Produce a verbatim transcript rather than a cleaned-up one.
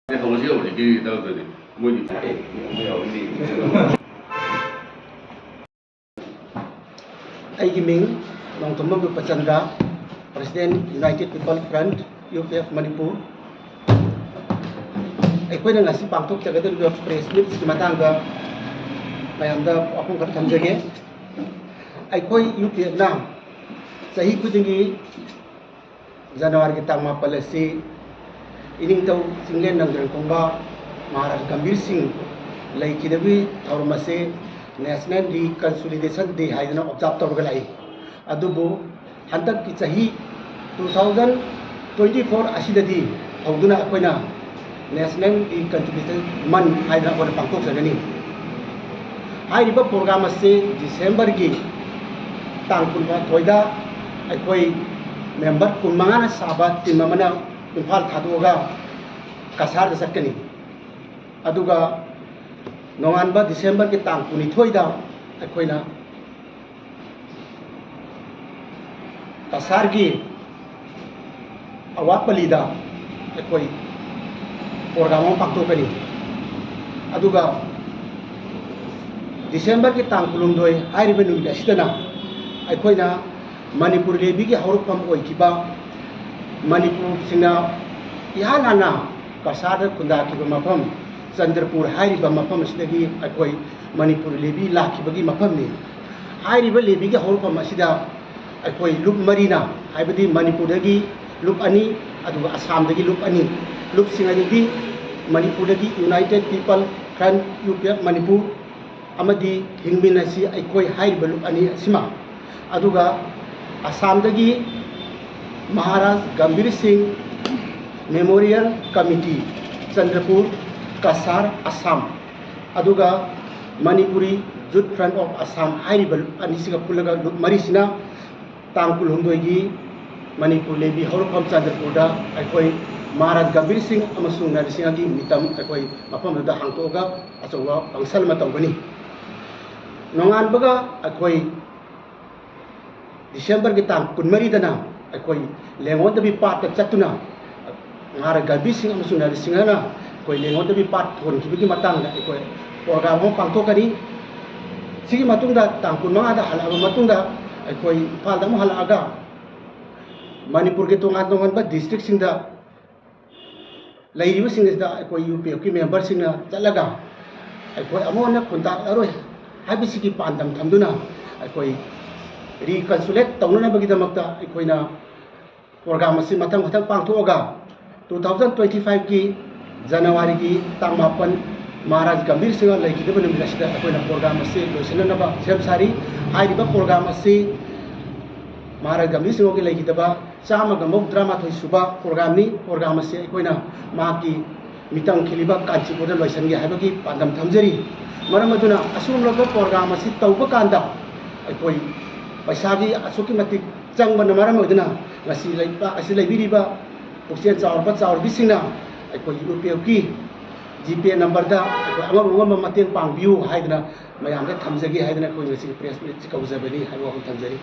ꯍꯧꯖꯤꯛ ꯍꯧꯖꯤꯛꯀꯤ ꯇꯧꯗꯣꯏꯅꯦ ꯃꯣꯏꯒꯤ꯫ ꯑꯩꯒꯤ ꯃꯤꯡ Nongthombam ꯔꯨꯄꯆꯟꯗ꯭ꯔ, President, United People Front, U P F Manipur꯫ ꯑꯩꯈꯣꯏꯅ ꯉꯁꯤ ꯄꯥꯡꯊꯣꯛꯆꯒꯗꯧꯔꯤꯕ press meetꯀꯤ ꯃꯇꯥꯡꯗ ꯃꯌꯥꯝꯗ ꯋꯥꯐꯝ ꯈꯔ ꯊꯝꯖꯒꯦ꯫ ꯑꯩꯈꯣꯏ U P Fꯅ ꯆꯍꯤ ꯈꯨꯗꯤꯡꯒꯤ ꯖꯅꯋꯥꯔꯤꯒꯤ ꯇꯥꯡ ꯃꯥꯄꯜ ꯑꯁꯤ ꯏꯅꯤꯡꯊꯧ ꯆꯤꯡꯂꯦꯟ ꯅꯝꯗ꯭ꯔꯪ ꯀꯣꯡꯕ ꯃꯍꯥꯔꯥꯖ ꯒꯝꯚꯤꯔ ꯁꯤꯡ ꯂꯩꯈꯤꯗꯕꯒꯤ ꯊꯧꯔꯝ ꯑꯁꯤ National Reconciliation Day ꯍꯥꯏꯗꯅ observe ꯇꯧꯔꯒ ꯂꯥꯛꯏ꯫ ꯑꯗꯨꯕꯨ ꯍꯟꯗꯛꯀꯤ ꯆꯍꯤ two thousand twenty four ꯑꯁꯤꯗꯗꯤ ꯍꯧꯗꯨꯅ ꯑꯩꯈꯣꯏꯅ National Reconciliation Month ꯍꯥꯏꯗꯅ ꯑꯩꯈꯣꯏꯅ ꯄꯥꯡꯊꯣꯛꯆꯒꯅꯤ꯫ ꯍꯥꯏꯔꯤꯕ program ꯑꯁꯤ Decemberꯒꯤ ꯇꯥꯡ ꯀꯨꯟꯃꯥꯊꯣꯏꯗ ꯑꯩꯈꯣꯏ member ꯀꯨꯟꯃꯉꯥꯅ ꯁꯥꯕ team ꯑꯃꯅ ꯏꯝꯐꯥꯜ ꯊꯥꯗꯣꯛꯑꯒ ꯀꯁꯥꯔꯗ ꯆꯠꯀꯅꯤ꯫ ꯑꯗꯨꯒ ꯅꯣꯡꯉꯥꯟꯕ Decemberꯒꯤ ꯇꯥꯡ ꯀꯨꯟꯅꯤꯊꯣꯏꯗ ꯑꯩꯈꯣꯏꯅ ꯀꯁꯥꯔꯒꯤ ꯑꯋꯥꯄꯜꯂꯤꯗ ꯑꯩꯈꯣꯏ program ꯑꯃ ꯄꯥꯡꯊꯣꯛꯀꯅꯤ꯫ ꯑꯗꯨꯒ Decemberꯒꯤ ꯇꯥꯡ ꯀꯨꯟꯍꯨꯝꯗꯣꯏ ꯍꯥꯏꯔꯤꯕ ꯅꯨꯃꯤꯠ ꯑꯁꯤꯗꯅ ꯑꯩꯈꯣꯏꯅ ꯃꯅꯤꯄꯨꯔ ꯂꯦꯕꯤꯒꯤ ꯍꯧꯔꯛꯐꯝ ꯑꯣꯏꯈꯤꯕ ꯃꯅꯤꯄꯨꯔꯁꯤꯡꯅ ꯏꯍꯥꯟ ꯍꯥꯟꯅ ꯀꯁꯥꯔꯗ ꯈꯨꯟꯗꯥꯈꯤꯕ ꯃꯐꯝ ꯆꯟꯗ꯭ꯔꯄꯨꯔ ꯍꯥꯏꯔꯤꯕ ꯃꯐꯝ ꯑꯁꯤꯗꯒꯤ ꯑꯩꯈꯣꯏ ꯃꯅꯤꯄꯨꯔ ꯂꯦꯕꯤ ꯂꯥꯛꯈꯤꯕꯒꯤ ꯃꯐꯝꯅꯤ꯫ ꯍꯥꯏꯔꯤꯕ ꯂꯦꯕꯤꯒꯤ ꯍꯧꯔꯛꯐꯝ ꯑꯁꯤꯗ ꯑꯩꯈꯣꯏ ꯂꯨꯞ ꯃꯔꯤꯅ, ꯍꯥꯏꯕꯗꯤ ꯃꯅꯤꯄꯨꯔꯗꯒꯤ ꯂꯨꯞ ꯑꯅꯤ, ꯑꯗꯨꯒ ꯑꯁꯥꯝꯗꯒꯤ ꯂꯨꯞ ꯑꯅꯤ, ꯂꯨꯞꯁꯤꯡ ꯑꯗꯨꯗꯤ ꯃꯅꯤꯄꯨꯔꯗꯒꯤ United People Front, U P F Manipur, ꯑꯃꯗꯤ ꯍꯤꯡꯃꯤꯟꯅꯁꯤ ꯑꯩꯈꯣꯏ ꯍꯥꯏꯔꯤꯕ ꯂꯨꯞ ꯑꯅꯤ ꯑꯁꯤꯃ, ꯑꯗꯨꯒ ꯑꯁꯥꯝꯗꯒꯤ ꯃꯍꯥꯔꯥꯖ ꯒꯝꯚꯤꯔ ꯁꯤꯡ Memorial Committee, ꯆꯟꯗ꯭ꯔꯄꯨꯔ, ꯀꯁꯥꯔ, ꯑꯁꯥꯝ, ꯑꯗꯨꯒ Manipuri Youth Front of Assam ꯍꯥꯏꯔꯤꯕ ꯂꯨꯞ ꯑꯅꯤꯁꯤꯒ ꯄꯨꯜꯂꯒ ꯂꯨꯞ ꯃꯔꯤꯁꯤꯅ ꯇꯥꯡ ꯀꯨꯟꯍꯨꯝꯗꯣꯏꯒꯤ ꯃꯅꯤꯄꯨꯔ ꯂꯦꯕꯤ ꯍꯧꯔꯛꯐꯝ ꯆꯟꯗ꯭ꯔꯄꯨꯔꯗ ꯑꯩꯈꯣꯏ ꯃꯍꯥꯔꯥꯖ ꯒꯝꯚꯤꯔ ꯁꯤꯡ ꯑꯃꯁꯨꯡ ꯅꯔꯁꯤꯡꯍꯒꯤ ꯃꯤꯇꯝ ꯑꯩꯈꯣꯏ ꯃꯐꯝꯗꯨꯗ ꯍꯥꯡꯗꯣꯛꯑꯒ ꯑꯆꯧꯕ function ꯑꯃ ꯇꯧꯒꯅꯤ꯫ ꯅꯣꯡꯉꯥꯟꯕꯒ ꯑꯩꯈꯣꯏ Decemberꯒꯤ ꯇꯥꯡ ꯀꯨꯟꯃꯔꯤꯗꯅ ꯑꯩꯈꯣꯏ ꯂꯦꯡꯉꯣꯟꯗꯕꯤ ꯄꯥꯠꯇ ꯆꯠꯇꯨꯅ ꯃꯍꯥꯔꯥꯖ ꯒꯝꯚꯤꯔ ꯁꯤꯡ ꯑꯃꯁꯨꯡ ꯅꯔꯦꯁ ꯁꯤꯡꯍꯅ ꯑꯩꯈꯣꯏ ꯂꯦꯡꯍꯧꯗꯕꯤ ꯄꯥꯠ ꯊꯣꯟꯈꯤꯕꯒꯤ ꯃꯇꯥꯡꯗ ꯑꯩꯈꯣꯏ ꯄ꯭ꯔꯣꯒ꯭ꯔꯥꯝ ꯑꯃ ꯄꯥꯡꯊꯣꯛꯀꯅꯤ꯫ ꯁꯤꯒꯤ ꯃꯇꯨꯡꯗ ꯇꯥꯡ ꯀꯨꯟꯃꯉꯥꯗ ꯍꯜꯂꯛꯑꯕ ꯃꯇꯨꯡꯗ ꯑꯩꯈꯣꯏ ꯏꯝꯐꯥꯜꯗ ꯑꯃꯨꯛ ꯍꯜꯂꯛꯑꯒ ꯃꯅꯤꯄꯨꯔꯒꯤ ꯇꯣꯉꯥꯟ ꯇꯣꯉꯥꯟꯕ ꯗꯤꯁꯇ꯭ꯔꯤꯛꯁꯤꯡꯗ ꯂꯩꯔꯤꯕꯁꯤꯡ ꯑꯁꯤꯗ ꯑꯩꯈꯣꯏ ꯌꯨ ꯄꯤ ꯑꯦꯐꯀꯤ ꯃꯦꯝꯕꯔꯁꯤꯡꯅ ꯆꯠꯂꯒ ꯑꯩꯈꯣꯏ ꯑꯃꯨꯛ ꯍꯟꯅ ꯈꯨꯟꯇꯥꯛꯂꯔꯣꯏ ꯍꯥꯏꯕꯁꯤꯒꯤ ꯄꯥꯟꯗꯝ ꯊꯝꯗꯨꯅ ꯑꯩꯈꯣꯏ ꯔꯤꯀꯟꯁꯤꯂꯦꯠ ꯇꯧꯅꯅꯕꯒꯤꯗꯃꯛꯇ ꯑꯩꯈꯣꯏꯅ ꯄ꯭ꯔꯣꯒ꯭ꯔꯥꯝ ꯑꯁꯤ ꯃꯊꯪ ꯃꯊꯪ ꯄꯥꯡꯊꯣꯛꯑꯒ two thousand twenty fiveꯀꯤ ꯖꯅꯋꯥꯔꯤꯒꯤ ꯇꯥꯡ ꯃꯥꯄꯟ ꯃꯍꯥꯔꯥꯖ ꯒꯝꯚꯤꯔ ꯁꯤꯡꯍ ꯂꯩꯈꯤꯗꯕ ꯅꯨꯃꯤꯠ ꯑꯁꯤꯗ ꯑꯩꯈꯣꯏꯅ ꯄ꯭ꯔꯣꯒ꯭ꯔꯥꯝ ꯑꯁꯤ ꯂꯣꯏꯁꯤꯟꯅꯅꯕ ꯁꯦꯝ ꯁꯥꯔꯤ꯫ ꯍꯥꯏꯔꯤꯕ ꯄ꯭ꯔꯣꯒ꯭ꯔꯥꯝ ꯑꯁꯤ ꯃꯍꯥꯔꯥꯖ ꯒꯝꯚꯤꯔ ꯁꯤꯡꯍꯒꯤ ꯂꯩꯈꯤꯗꯕ ꯆꯥꯝꯃꯒ ꯃꯧꯗ꯭ꯔꯥ ꯃꯥꯊꯣꯏ ꯁꯨꯕ ꯄ꯭ꯔꯣꯒ꯭ꯔꯥꯝꯅꯤ꯫ ꯄ꯭ꯔꯣꯒ꯭ꯔꯥꯝ ꯑꯁꯤ ꯑꯩꯈꯣꯏꯅ ꯃꯍꯥꯛꯀꯤ ꯃꯤꯇꯝ ꯈꯤꯜꯂꯤꯕ ꯀꯥꯟꯆꯤꯄꯨꯔꯗ ꯂꯣꯏꯁꯤꯟꯒꯦ ꯍꯥꯏꯕꯒꯤ ꯄꯥꯟꯗꯝ ꯊꯝꯖꯔꯤ꯫ ꯃꯔꯝ ꯑꯗꯨꯅ ꯑꯁꯤꯒꯨꯝꯂꯕ ꯄ꯭ꯔꯣꯒ꯭ꯔꯥꯝ ꯑꯁꯤ ꯇꯧꯕ ꯀꯥꯟꯗ ꯑꯩꯈꯣꯏ ꯄꯩꯁꯥꯒꯤ ꯑꯁꯨꯛꯀꯤ ꯃꯇꯤꯛ ꯆꯪꯕꯅ ꯃꯔꯝ ꯑꯣꯏꯗꯨꯅ ꯉꯁꯤ ꯂꯩꯕꯥꯛ ꯑꯁꯤ ꯂꯩꯕꯤꯔꯤꯕ ꯄꯨꯛꯆꯦꯜ ꯆꯥꯎꯔꯕ ꯆꯥꯎꯔꯕꯤꯁꯤꯡꯅ ꯑꯩꯈꯣꯏ ꯌꯨ ꯄꯤ ꯑꯦꯐꯀꯤ ꯖꯤ ꯄꯦ ꯅꯝꯕꯔꯗ ꯑꯩꯈꯣꯏ ꯑꯉꯝ ꯑꯉꯝꯕ ꯃꯇꯦꯡ ꯄꯥꯡꯕꯤꯌꯨ ꯍꯥꯏꯗꯅ ꯃꯌꯥꯝꯗ ꯊꯝꯖꯒꯦ ꯍꯥꯏꯗꯅ ꯑꯩꯈꯣꯏ ꯉꯁꯤ ꯄ꯭ꯔꯦꯁ ꯃꯤꯠꯁꯤ ꯀꯧꯖꯕꯅꯤ ꯍꯥꯏꯕ ꯋꯥꯐꯝ ꯊꯝꯖꯔꯤ꯫